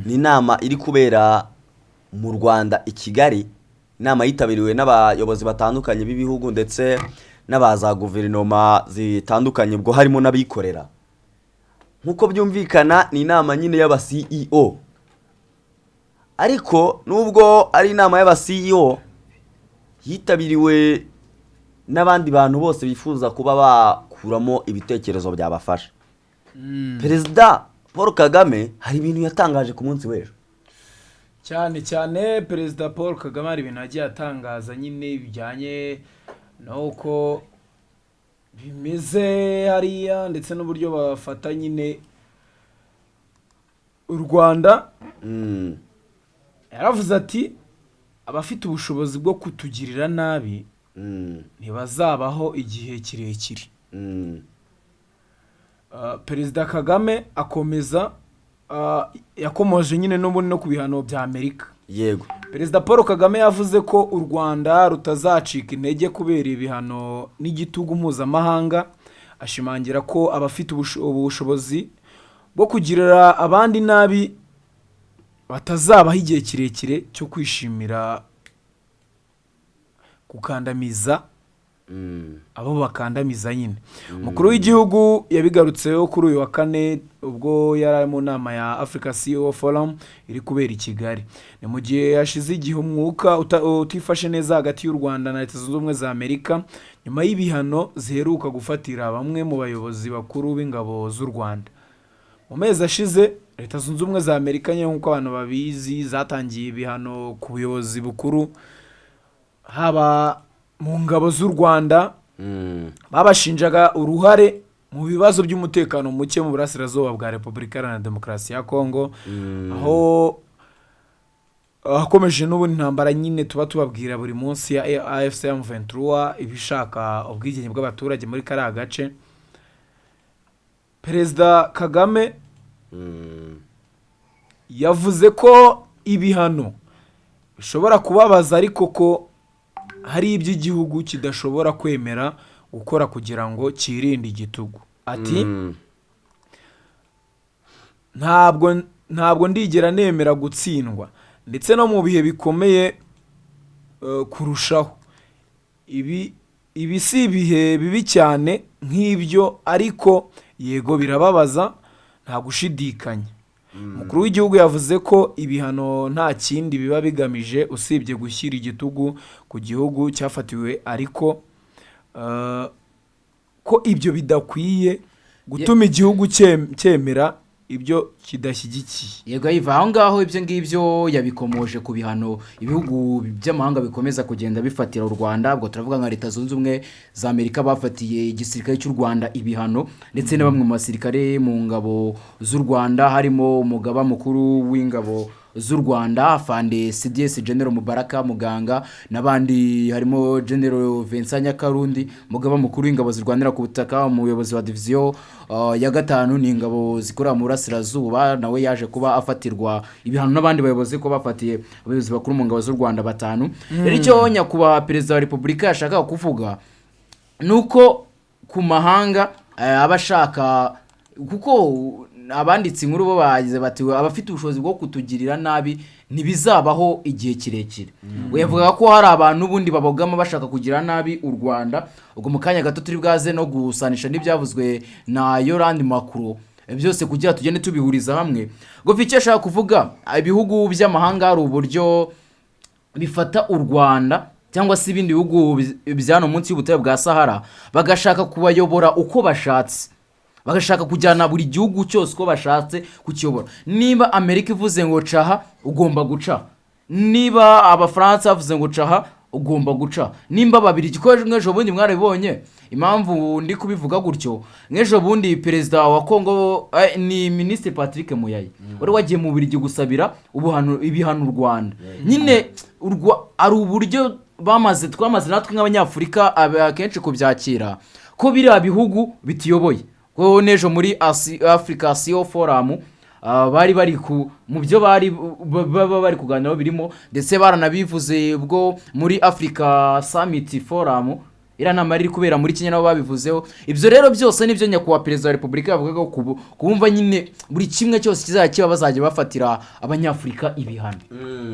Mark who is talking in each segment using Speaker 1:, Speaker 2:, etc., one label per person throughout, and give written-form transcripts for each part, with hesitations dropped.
Speaker 1: Ni inama iri kubera mu Rwanda i Kigali, inama yitabiriwe n'abayobozi batandukanye b'ibihugu ndetse n'aba za guverinoma zitandukanye, ubwo harimo n'abikorera. Nk'uko byumvikana, ni inama nyine y'aba CEO. Ariko nubwo ari inama y'aba CEO, yitabiriwe n'abandi bantu bose bifuza kuba bakuramo ibitekerezo byabafasha. Perezida Paul Kagame hari ibintu yatangaje ku munsi w'ejo.
Speaker 2: Cyane cyane Perezida Paul Kagame hari ibintu yagiye atangaza nyine bijyanye n'uko bimeze hariya, ndetse n'uburyo bafata nyine u Rwanda. Yaravuze ati: "Abafite ubushobozi bwo kutugirira nabi ntibazabaho igihe kirekire." Perezida Kagame akomeza, yakomoje nyine n'ubundi no ku bihano bya Amerika. Perezida Paul Kagame yavuze ko u Rwanda rutazacika intege kubera ibihano n'igitugu mpuzamahanga, ashimangira ko abafite ubushobozi bwo kugirira abandi nabi batazabaho igihe kirekire cyo kwishimira gukandamiza abo bakandamiza nyine. Umukuru w'igihugu yabigarutseho kuri uyu wa kane ubwo yari ari mu nama ya Africa CEO Forum iri kubera i Kigali. Ni mu gihe hashize igihe umwuka utifashe neza hagati y'u Rwanda na Leta Zunze Ubumwe za Amerika, nyuma y'ibihano ziheruka gufatira bamwe mu bayobozi bakuru b'ingabo z'u Rwanda. Mu mezi ashize, Leta Zunze Ubumwe za Amerika nyine, nk'uko abantu babizi, zatangiye ibihano ku buyobozi bukuru, haba mu ngabo z'u Rwanda. Babashinjaga uruhare mu bibazo by'umutekano muke mu burasirazuba bwa Repubulika Iharanira Demokarasi ya Kongo, aho hakomeje n'ubundi intambara nyine tuba tubabwira buri munsi ya AFC M23, ibishaka ubwigenge bw'abaturage muri kariya gace. Perezida Kagame yavuze ko ibihano bishobora kubabaza, ariko ko hari ibyo igihugu kidashobora kwemera gukora kugira ngo cyirinde igitugu. Ati: "Ntabwo ndigera nemera gutsindwa, ndetse no mu bihe bikomeye kurushaho. Ibi si ibihe bibi cyane nk'ibyo, ariko yego, birababaza nta gushidikanya." Umukuru w'igihugu yavuze ko ibihano nta kindi biba bigamije usibye gushyira igitugu ku gihugu cyafatiwe, ariko ko ibyo bidakwiye gutuma igihugu cyemera ibyo kidashyigikiye.
Speaker 3: Yego, yiva aho ngaho. Ibyo ngibyo yabikomoje ku bihano ibihugu by'amahanga bikomeza kugenda bifatira u Rwanda. Ubwo turavuga nka Leta Zunze Ubumwe za Amerika, bafatiye igisirikare cy'u Rwanda ibihano, ndetse na bamwe mu basirikare mu ngabo z'u Rwanda, harimo umugaba mukuru w'ingabo z'u Rwanda, Afande CDS General Mubaraka Muganga, n'abandi harimo General Vincent Nyakarundi, umugaba mukuru w'ingabo zirwanira ku butaka, umuyobozi wa diviziyo ya gatanu, ni ingabo zikorera mu burasirazuba, nawe yaje kuba afatirwa ibihano, n'abandi bayobozi ko bafatiye abayobozi bakuru mu ngabo z'u Rwanda batanu. Rero icyo Nyakubahwa Perezida wa Repubulika yashakaga kuvuga ni uko ku mahanga aba ashaka, kuko abanditse inkuru bo bagize bati: "Abafite ubushobozi bwo kutugirira nabi ntibizabaho igihe kirekire." We yavugaga ko hari abantu ubundi babogama bashaka kugira nabi u Rwanda. Ubwo mu kanya gato turi bwaze no gusanisha n'ibyavuzwe na Yolande Makuro byose kugira tugende tubihuriza hamwe. Ngo icyo ashaka kuvuga, ibihugu by'amahanga hari uburyo bifata u Rwanda cyangwa se ibindi bihugu bya hano munsi y'ubutayu bwa Sahara, bagashaka kubayobora uko bashatse, bagashaka kujyana buri gihugu cyose uko bashatse kukiyobora. Niba Amerika ivuze ngo caha, ugomba guca. Niba Abafaransa bavuze ngo caha, ugomba guca. Nimba babiri ko nk'ejo bundi mwarabibonye, impamvu ndi kubivuga gutyo, nk'ejo bundi perezida wa Kongo ni Minisitiri Patrick Muyaya wari wagiye mu Bubiligi gusabira ibihano u Rwanda nyine. Ari uburyo bamaze, twamaze natwe nk'Abanyafurika akenshi kubyakira ko biriya bihugu bituyoboye, ko n'ejo muri Africa CEO Forum bari bari ku mu byo bari baba bari kuganiraho birimo, ndetse baranabivuze ubwo muri Africa Summit Forum. Iriya nama yari iri kubera muri Kenya, nabo babivuzeho. Ibyo rero byose nibyo nyakubahwa perezida wa repubulika yavugaga, kubumva nyine buri kimwe cyose kizajya kiba bazajya bafatira Abanyafurika ibihano.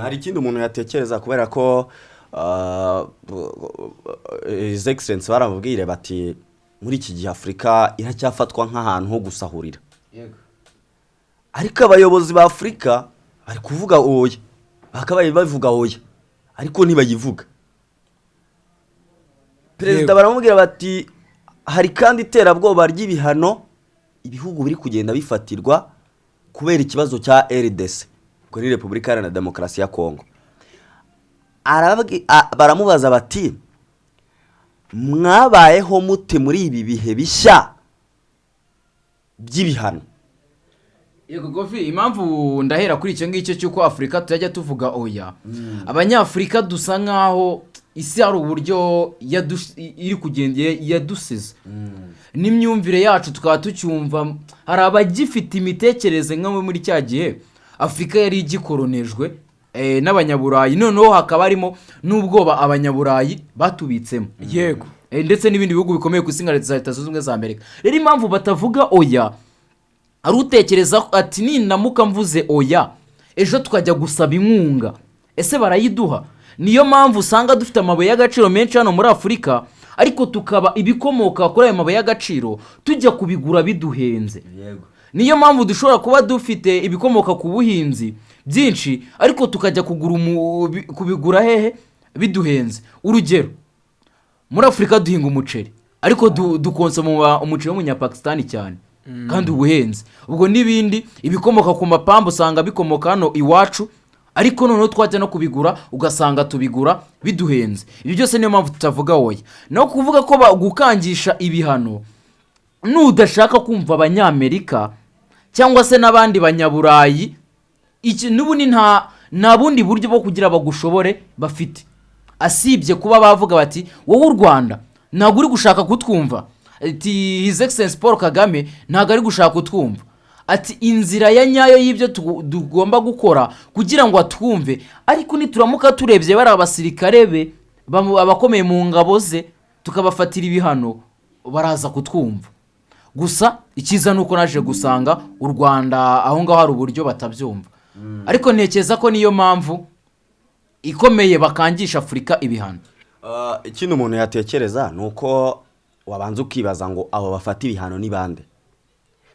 Speaker 1: Hari ikindi umuntu yatekereza, kubera ko His Excellence baramubwire bati muri iki gihe Afurika iracyafatwa nk'ahantu ho gusahurira, ariko abayobozi ba Afurika bari kuvuga oya, bakabaye bavuga oya ariko ntibayivuga. Perezida baramubwira bati hari kandi iterabwoba ry'ibihano ibihugu biri kugenda bifatirwa kubera ikibazo cya RDC, ubwo ni Repubulika Iharanira Demokarasi ya Kongo. Baramubaza bati mwabayeho mute muri ibi bihe bishya by'ibihano?
Speaker 3: Yego Govi, impamvu ndahera kuri icyo ngicyo cy'uko Afurika tujya tuvuga oya, Abanyafurika dusa nk'aho isi hari uburyo iri kugenda yadusize n'imyumvire yacu, tukaba tucyumva hari abagifite imitekerereze nka muri cya gihe Afurika yari igikoronejwe n'Abanyaburayi, noneho hakaba harimo n'ubwoba Abanyaburayi batubitsemo. Ndetse n'ibindi bihugu bikomeye ku isi nka Leta Zunze Ubumwe za Amerika. Rero impamvu batavuga oya, ari utekereza ati ninamuka mvuze oya ejo tukajya gusaba inkunga, ese barayiduha? Niyo mpamvu usanga dufite amabuye y'agaciro menshi hano muri Afurika, ariko tukaba ibikomoka kuri ayo mabuye y'agaciro tujya kubigura biduhenze. Niyo mpamvu dushobora kuba dufite ibikomoka ku buhinzi byinshi, ariko tukajya kugura kubigura hehe biduhenze. Urugero, muri Afurika duhinga umuceri, ariko dukonsoma umuceri w'Umunyapakisitani cyane kandi ubuhenze. Ubwo n'ibindi, ibikomoka ku mapambu usanga bikomoka hano iwacu, ariko noneho twajya no kubigura ugasanga tubigura biduhenze. Ibi byose niyo mpamvu tutavuga oya. No kuvuga ko gukangisha ibihano, nudashaka kumva Abanyamerika cyangwa se n'abandi Banyaburayi, iki n'ubundi nta bundi buryo bwo kugira bagushobore bafite, asibye kuba bavuga bati wowe u Rwanda ntabwo uri gushaka kutwumva, ati His Excellence Paul Kagame ntabwo ari gushaka kutwumva, ati inzira ya nyayo y'ibyo tugomba gukora kugira ngo atwumve, ariko nituramuka turebye bari abasirikare be abakomeye mu ngabo ze tukabafatira ibihano, baraza kutwumva. Gusa icyiza ni uko naje gusanga u Rwanda aho ngaho hari uburyo batabyumva, ariko ntekereza ko niyo mpamvu ikomeye bakangisha Afurika ibihano.
Speaker 1: Ikindi umuntu yatekereza ni uko wabanza ukibaza ngo abo bafata ibihano ni bande?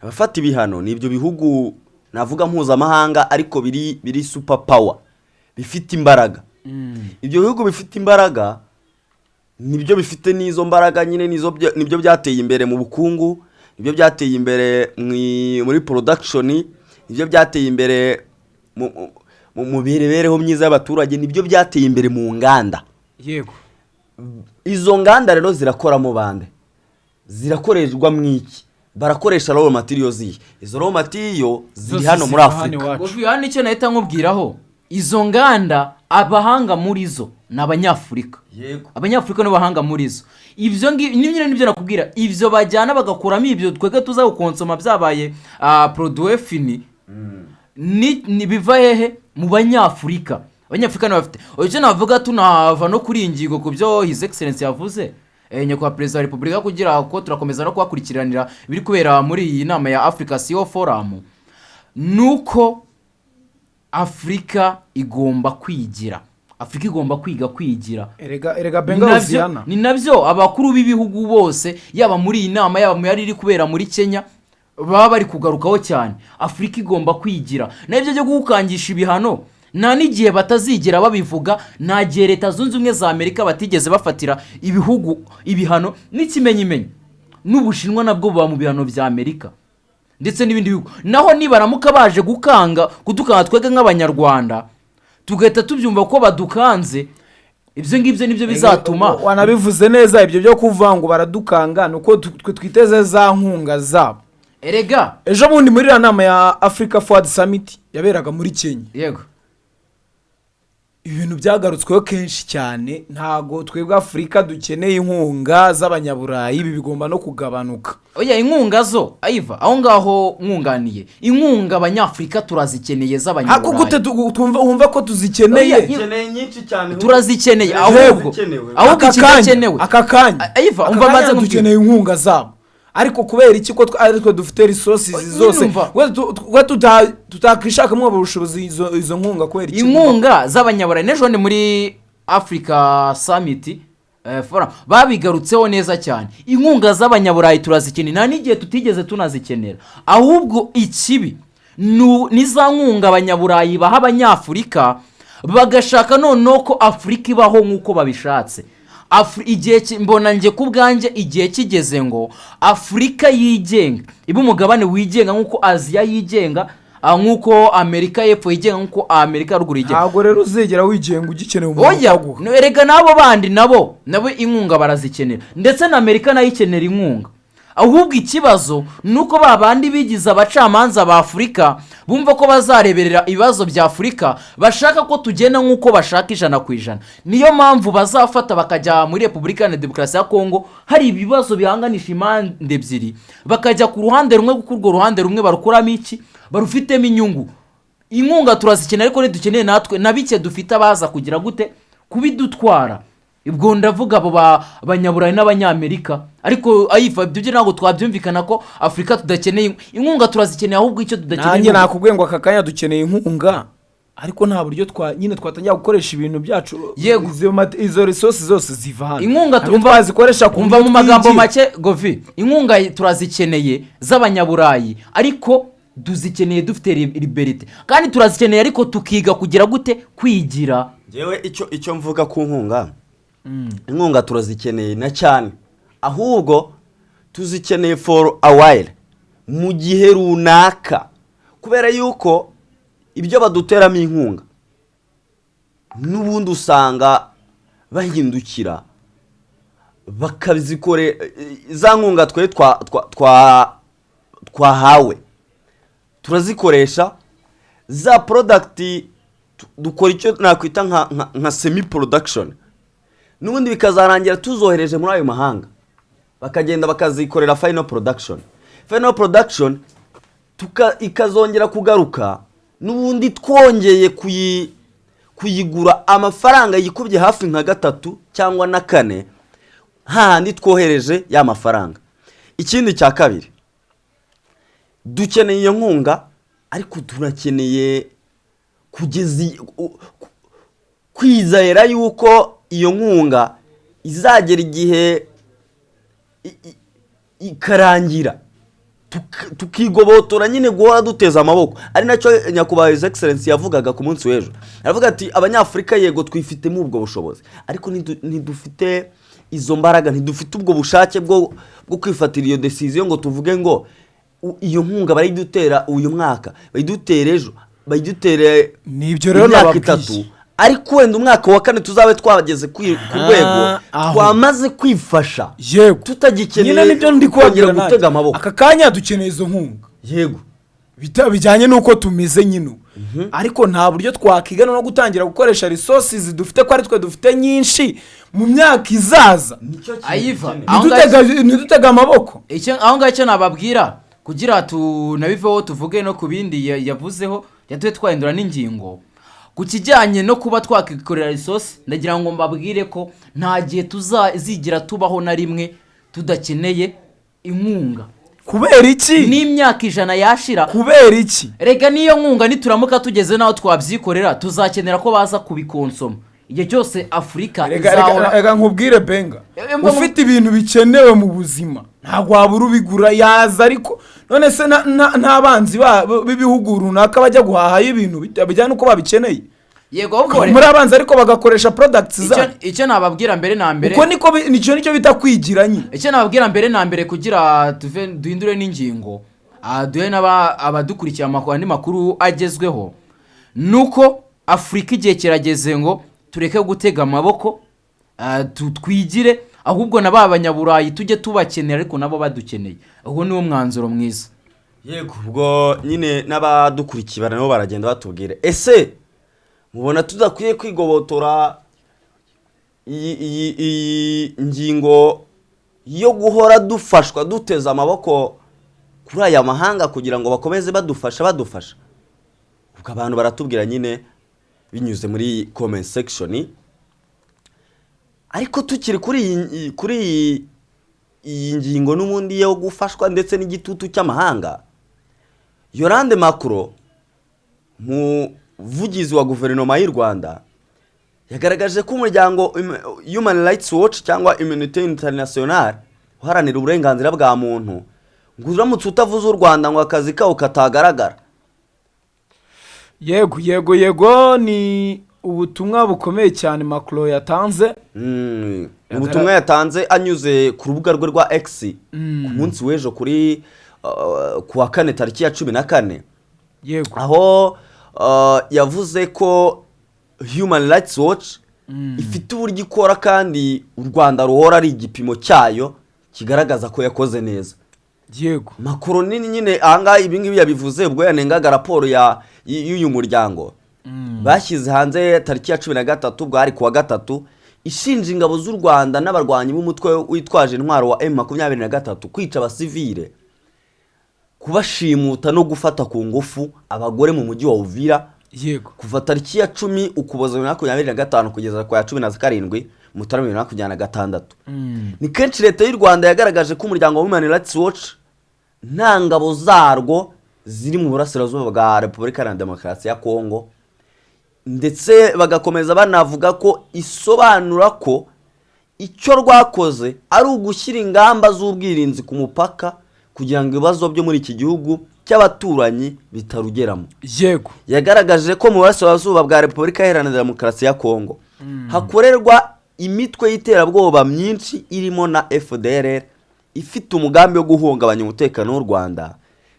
Speaker 1: Abafata ibihano ni ibyo bihugu navuga mpuzamahanga, ariko biri super power, bifite imbaraga. Ibyo bihugu bifite imbaraga nibyo bifite n'izo mbaraga nyine, nibyo byateye imbere mu bukungu, nibyo byateye imbere muri production, nibyo byateye imbere mu mibereho myiza y'abaturage, nibyo byateye imbere mu nganda. Izo nganda rero zirakoramo bande? Zirakoreshwa mu iki? Barakoresha raw material zihe? Izo raw material ziri
Speaker 2: Zose
Speaker 1: hano muri
Speaker 2: ziva hano
Speaker 1: Afurika.
Speaker 2: iwacu.
Speaker 3: Govi, hano icyo nahita nkubwiraho, izo nganda abahanga muri zo ni Abanyafurika. Abanyafurika nibo bahanga muri zo. Ibyo ngibyo nyine nibyo nakubwira, ibyo bajyana bagakuramo ibyo twebwe tuza gukonsoma byabaye produit fini, ni biva hehe? Mu Banyafurika. Abanyafurika nibo bafite icyo navuga. Tunava no kuri iyi ngingo ku byo His Excellence yavuze, nyakubahwa perezida wa repubulika, kugira ko turakomeza no kuhakurikiranira ibiri kubera muri iyi nama ya Africa CEO Forum, ni uko Afurika igomba kwigira, Afurika igomba kwiga kwigira.
Speaker 2: Erega
Speaker 3: Ni
Speaker 2: Benga
Speaker 3: nabyo-
Speaker 2: Hoziyana.
Speaker 3: Ni nabyo abakuru b'ibihugu bose, yaba muri iyi nama, yaba mu yari iri kubera muri Kenya, baba bari kugarukaho cyane. Afurika igomba kwigira. Nabyo byo gukangisha ibihano, nta n'igihe batazigera babivuga. Nta gihe Leta Zunze Ubumwe za Amerika batigeze bafatira ibihugu ibihano, n'ikimenyimenyi n'Ubushinwa nabwo buba mu bihano bya Amerika ndetse n'ibindi bihugu. Naho nibaramuka baje gukanga kudukanga, twebwe nk'Abanyarwanda tugahita tubyumva ko badukanze. Ibyo ngibyo nibyo bizatuma
Speaker 2: Wanabivuze neza, ibyo byo kuvuga ngo baradukanga ni uko twe twiteze za nkunga zabo.
Speaker 3: Erega
Speaker 2: Ejo bundi muri iriya nama ya Africa Forward Summit yaberaga muri Kenya, Ibintu byagarutsweho kenshi cyane. Ntago twebwe Afurika dukeneye inkunga z'Abanyaburayi, ibi bigomba no kugabanuka.
Speaker 3: Oya, inkunga zo ayiva aho ngaho mwunganiye, inkunga Abanyafurika turazikeneye
Speaker 2: Ariko
Speaker 3: z'Abanyaburayi.
Speaker 2: gute wumva ko tuzikeneye?
Speaker 3: Oya,
Speaker 1: Dukeneye nyinshi cyane.
Speaker 3: Turazikeneye.
Speaker 1: Zikenewe.
Speaker 3: Ahubwo ahubwo
Speaker 2: Aka kanya,
Speaker 3: ikidakenewe
Speaker 2: aka kanya
Speaker 3: Ayiva,
Speaker 2: aka
Speaker 3: umva
Speaker 2: kanya
Speaker 3: maze nkubwire.
Speaker 2: Dukeneye inkunga zabo, ariko kubera iki ko ari twe dufite resources
Speaker 3: Nyine
Speaker 2: zose,
Speaker 3: umva.
Speaker 2: we tutakishakamo ubushobozi, izo nkunga kubera iki?
Speaker 3: Inkunga z'Abanyaburayi, n'ejo bundi muri Africa Summit Forum babigarutseho neza cyane. Inkunga z'Abanyaburayi turazikenera, nta n'igihe tutigeze tunazikenera. Ahubwo ikibi ni za nkunga Abanyaburayi baha Abanyafurika, bagashaka noneho ko Afurika ibaho nk'uko babishatse. Igihe mbona njye ku bwanjye igihe kigeze ngo Afurika yigenga, ibe umugabane wigenga nk'uko Aziya yigenga, nk'uko Amerika y'Epfo yigenga, nk'uko Amerika ya Ruguru yigenga.
Speaker 2: Ntabwo rero uzigera wigenga ugikeneye umuntu
Speaker 3: Oya,
Speaker 2: ukaguha.
Speaker 3: Erega n'abo bandi nabo inkunga barazikenera, ndetse na Amerika nayo ikenera inkunga. Ahubwo ikibazo ni uko ba bandi bigize abacamanza ba Afurika bumva ko bazareberera ibibazo bya Afurika, bashaka ko tugenda nk'uko bashaka 100%. Niyo mpamvu bazafata bakajya muri Repubulika Iharanira Demokarasi ya Kongo, hari ibibazo bihanganisha impande ebyiri, bakajya ku ruhande rumwe, kuko urwo ruhande rumwe barukuramo iki? Barufitemo inyungu. Inkunga turazikeneye, ariko ntidukeneye natwe na bike dufite abaza kugira gute? Kubidutwara. Ubwo ndavuga abo Banyaburayi n'Abanyamerika. Ariko ayifa, ibyo byo ntabwo twabyumvikana ko Afurika tudakeneye inkunga. Turazikeneye, ahubwo icyo tudakeneye
Speaker 2: Nanjye nakubwiye ngo aka kanya dukeneye inkunga, ariko nta buryo twa nyine twatangira gukoresha ibintu byacu.
Speaker 3: Yego.
Speaker 2: Izo resources zose ziva hano.
Speaker 3: Inkunga
Speaker 2: Ntabwo twazikoresha ku
Speaker 3: umva
Speaker 2: buryo
Speaker 3: mu magambo
Speaker 2: twigira.
Speaker 3: make, govi, inkunga turazikeneye z'Abanyaburayi, ariko tuzikeneye dufite liberté, kandi turazikeneye ariko tukiga kugira gute? Kwigira.
Speaker 1: Ngewe icyo mvuga ku nkunga, inkunga turazikeneye na cyane, ahubwo tuzikeneye for a while, mu gihe runaka, kubera yuko ibyo baduteramo inkunga n'ubundi usanga bahindukira bakabizikore. Za nkunga twe twahawe turazikoresha za product, dukora icyo nakwita nka semi production, n'ubundi bikazarangira tuzohereje muri ayo mahanga, bakagenda bakazikorera final production. Final production ikazongera kugaruka n'ubundi twongeye kuyigura amafaranga yikubye hafi nka gatatu cyangwa na kane hahandi twohereje ya mafaranga. Ikindi cya kabiri, dukeneye iyo nkunga, ariko turakeneye kugeza kwizera yuko iyo nkunga izagera igihe ikarangira, tukigobotora nyine guhora duteza amaboko, ari nacyo nyakubahwa His Excellence yavugaga ku munsi w'ejo. Aravuga ati: "Abanyafurika, yego twifitemo ubwo bushobozi, ariko ntidufite izo mbaraga, ntidufite ubwo bushake bwo kwifatira iyo decision ngo tuvuge ngo iyo nkunga barayidutera uyu mwaka, bayidutera ejo, bayidutere
Speaker 2: Nibyo rero
Speaker 1: imyaka
Speaker 2: nababwiye.
Speaker 1: 3, ariko wenda umwaka wa kane tuzabe twageze ku rwego
Speaker 2: Aho.
Speaker 1: twamaze kwifasha,
Speaker 2: Yego.
Speaker 1: tutagikeneye
Speaker 2: Nyine nibyo ndi
Speaker 1: kongera
Speaker 2: kubabwira nanjye.
Speaker 1: gutega amaboko."
Speaker 2: Aka kanya dukeneye izo nkunga bijyanye n'uko tumeze nyine ubu, ariko nta buryo twakigana no gutangira gukoresha resources dufite, ko ari twe dufite nyinshi mu myaka izaza.
Speaker 1: Nicyo kintu
Speaker 3: Ayiva.
Speaker 1: dukeneye.
Speaker 3: Aho ngaho-
Speaker 2: Ntidutege amaboko.
Speaker 3: Icyo aho ngaho icyo nababwira kugira tunabiveho, tuvuge no ku bindi yavuzeho, yatuye twahindura n'ingingo ku kijyanye no kuba twakikorera resource. Ndagira ngo mbabwire ko nta gihe tuzazigira tubaho na rimwe tudakeneye inkunga.
Speaker 2: Kubera iki?
Speaker 3: N'imyaka 100 yashira.
Speaker 2: Kubera iki?
Speaker 3: Rega n'iyo nkunga, nituramuka tugeze n'aho twabyikorera, tuzakenera ko baza kubikonsoma. Igihe cyose Afurika
Speaker 2: Reka
Speaker 3: izahora
Speaker 2: reka nkubwire, Benga.
Speaker 3: Mva
Speaker 2: Ufite ibintu bikenewe mu buzima, ntabwo wabura ubigura yaza. Ariko none se n'abanzi b'ibihugu runaka bajya guhahayo ibintu bijyanye n'uko babikeneye?
Speaker 3: Yego, ahubwo
Speaker 2: Muri abanzi, ariko bagakoresha products zabo.
Speaker 3: Icyo nababwira mbere na mbere,
Speaker 2: Uko niko nicyo bita kwigira nyine.
Speaker 3: Icyo nababwira mbere na mbere kugira tuve duhindure n'ingingo, duhe abadukurikiye andi makuru agezweho, ni uko Afurika igihe kirageze ngo tureke gutega amaboko, twigire, ahubwo na ba Banyaburayi tujye tubakenera ariko nabo badukeneye. Uwo niwo mwanzuro mwiza.
Speaker 1: Yego, ubwo nyine n'abadukurikiye nabo baragenda batubwira ese. Mubona tudakwiye kwigobotora iyi ngingo yo guhora dufashwa, duteze amaboko kuri aya mahanga kugira ngo bakomeze badufasha? Ubwo abantu baratubwira nyine binyuze muri comment section. Ariko tukiri kuri iyi ngingo n'ubundi yo gufashwa ndetse n'igitutu cy'amahanga, Yolande Makolo, umuvugizi wa guverinoma y'u Rwanda, yagaragaje ko umuryango Human Rights Watch cyangwa Amnesty International uharanira uburenganzira bwa muntu ngo uramutse utavuze u Rwanda ngo akazi kawo katagaragara.
Speaker 2: Yego, ni ubutumwa bukomeye cyane Makolo yatanze.
Speaker 1: Ubutumwa yatanze anyuze ku rubuga rwe rwa X ku munsi w'ejo ku wa kane tariki ya 14, aho yavuze ko Human Rights Watch ifite uburyo ikora kandi u Rwanda ruhora ari igipimo cyayo kigaragaza ko yakoze neza. Makolo nini nyine ahangaha ibingibi yabivuze ubwo yanengaga raporo y'uyu muryango bashyize hanze tariki ya 13, bwari kuwa gatatu, ishinja ingabo z'u Rwanda n'abarwanyi b'umutwe witwaje intwaro wa M23 kwica abasivile, kubashimuta no gufata ku ngufu abagore mu mujyi wa Uvira kuva tariki ya 10 Ukuboza 2025 kugeza ku ya 17 Mutarama 2026. Ni kenshi leta y'u Rwanda yagaragaje ko umuryango wa Human Rights Watch nta ngabo zarwo ziri mu burasirazuba bwa Repubulika Iharanira Demokarasi ya Kongo, ndetse bagakomeza banavuga ko isobanura ko icyo rwakoze ari ugushyira ingamba z'ubwirinzi ku mupaka kugira ngo ibibazo byo muri iki gihugu cy'abaturanyi bitarugeramo. Yagaragaje ko mu burasirazuba bwa Repubulika Iharanira Demokarasi ya Kongo hakorerwa imitwe y'iterabwoba myinshi irimo na FDLR ifite umugambi wo guhungabanya umutekano w'u Rwanda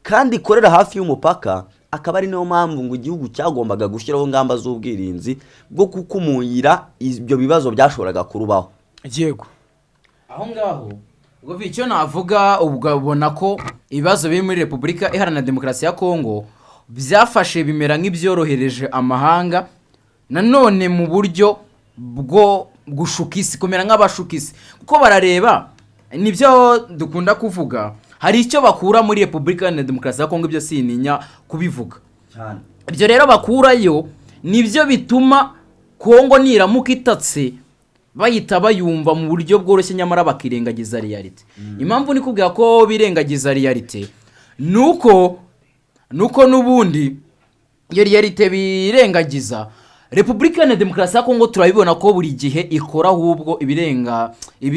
Speaker 1: kandi ikorera hafi y'umupaka, akaba ari nayo mpamvu ngo igihugu cyagombaga gushyiraho ingamba z'ubwirinzi bwo gukumira ibyo bibazo byashoboraga kurubaho.
Speaker 3: Aho ngaho ubwo icyo navuga, ubwo ko ibibazo biri muri Repubulika Iharanira Demokarasi ya Kongo byafashe bimera nk'ibyorohereje amahanga nanone mu buryo bwo gushuka isi, kumera nk'abashuka isi, kuko barareba nibyo dukunda kuvuga, hari icyo bakura muri Repubulika Iharanira Demokarasi ya Kongo, ibyo sininya kubivuga.
Speaker 1: Cyane.
Speaker 3: Ibyo rero bakurayo nibyo bituma Kongo niramuka itatse bahita bayumva mu buryo bworoshye, nyamara bakirengagiza réalité. Impamvu ni kubwira ko birengagiza réalité nuko n'ubundi iyo réalité birengagiza, Repubulika Iharanira Demokarasi ya Kongo turabibona ko buri gihe ikora ahubwo ibirenga ibi.